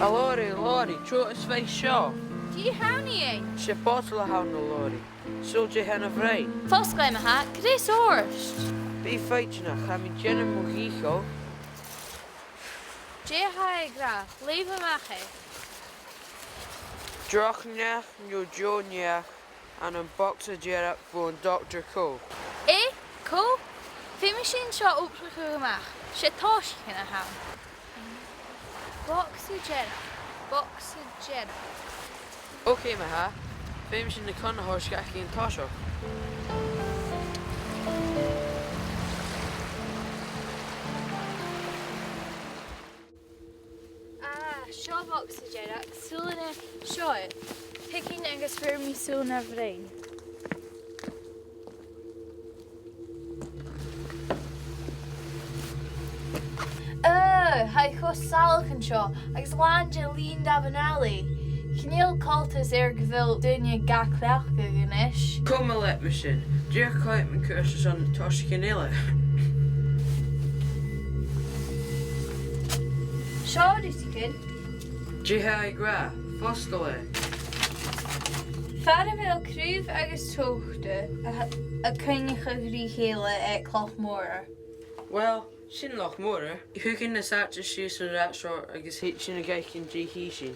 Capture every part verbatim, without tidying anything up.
A Lori, Lori, trobhad is faigh seo. Dè th' ann a-nis? 'S e botal a th' ann, a Lori. Saoil dè th' ann a bhroinn. Fosglaidh ma-thà, greas ort. Bi foighidneach, tha mi a' dèanamh mo dhìcheall. Dè tha e ag ràdh? Leugh a-mach e. Droch neach no deagh neach ann am bogsa dearg bhon Doctor Cole. Eh? Cole? Feumaidh sinn seo obrachadh a-mach. 'S e tòiseachain a th' ann. Bogsa dearg. Bogsa dearg. Ok, ma-thà. Feumaidh sinn na coin a thòiseachadh aig an toiseach. Ah, seo bogsa dearg, sùilean air seo. Thugainn agus bheir mi sùilean air bhroinn. Ugh, tha e cho salach an seo, agus làn de lìon damhan-allaidh. Chan eil coltas air gu bheil daoine ga chleachdadh a-nis. Coma leat mu sin. Dìreach coimhead mun cuairt airson na tòiseachain eile. Seo rudeigin. Dè tha e ag ràdh? Fosgail e. Far a bheil craobh agus tobhta a, a' coinneachadh ri chèile aig Loch Morar. Uill, sin Loch Morar. Thugainn nas fhaide sìos an rathad seo agus thèid sinn a dh'fhaicinn dè chì sinn.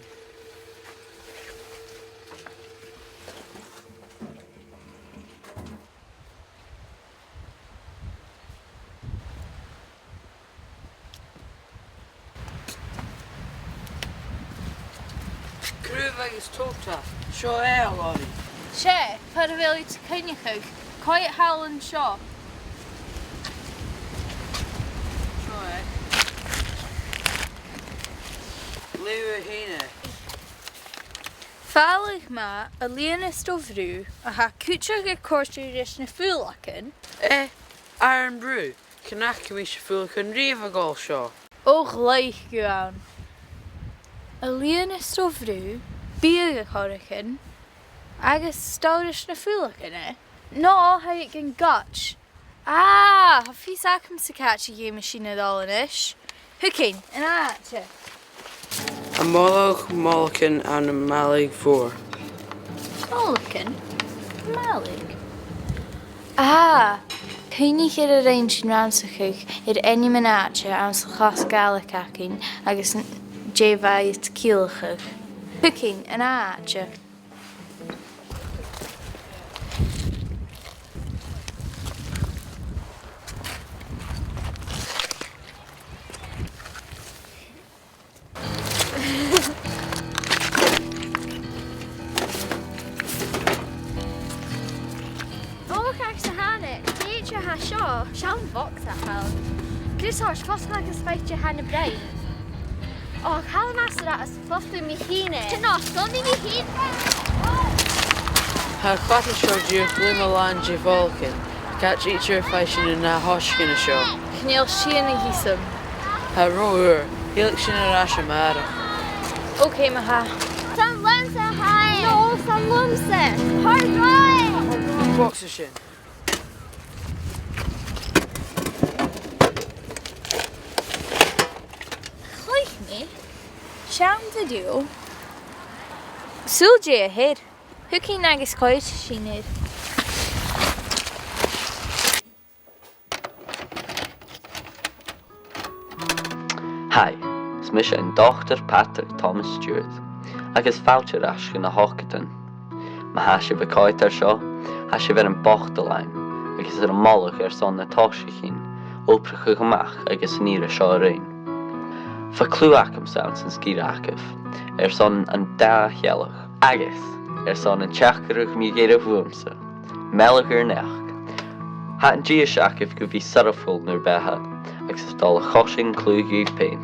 Craobh agus tobhta. Seo e, a Lori. 'S e, far a bheil iad a' coinneachadh. Coimhead thall an seo. Seo e. Leugh thu fhèin e. Fàileadh math, a' lìonadh do bhrù, a tha cuideachd a' còrdadh ris na faoileagan. Eh, air an brù. Chan fhaca mise faoileagan riamh a' gabhail seo. O, ghlaoidh gu ann. A' lìonadh do bhrù, biadh a' còrdadh, agus stad ris na faoileagan e. No, tha e aig an ghoid. Ah, tha fios agamsa càit a dh'fheumas sinn a dhol a-nis. Thugainn, an àite. A' moladh molagan ann am malaidh mhòr. Molagan? Malaidh? Ah, cuimhnich air a rinn sinn rannsachadh air ainmean-àite anns a' chlas Gàidhlig againn agus n-, dè bha iad a' ciallachadh. Thugainn, an àite. Bhòchag sa thàinig, dè tha seo? Seall am bogsa a th' ann. Greas ort, fosgail agus faigh dè th' ann a bhroinn. O, chan eil mi a' smaoineachadh gu bheil mi fhìn. Tha e nas fheàrr na mi fhìn. Tha an clach seo dìreach loma-làn de bholagan. Càit an tèid sinn a dh'fhaicinn an ath thoiseach seo? Chan eil sìon a dh'fhios agam. Tha e ro fhuar. Thèid sinn air ais a-màireach. Ok, ma-thà. 'S ann leamsa a tha e. No, 's ann leamsa. Thoir dhomh e. Bogsa sin. Chluich mi. Seann video. Saoil dè a th' air. Thugainn agus coimheadaidh sinn air. Hi, is mise an Dotair Patrick Thomas Stewart, agus fàilte air ais gu Na h-Òcadain. Ma tha sibh a' coimhead air seo, tha sibh air am botal fhaighinn, agus air am moladh airson na tòiseachain, obrachadh a-mach agus an ìre seo a ruighinn. Bha cliù agamsa anns an sgìre agaibh, airson an dà shealladh, agus airson an teachdaireachd mu dheireadh bhuamsa. Meal air naidheachd. Tha an dithis agaibh gu bhith soirbheachail nur beatha, agus a' dol a choisinn cliù dhuibh pèin.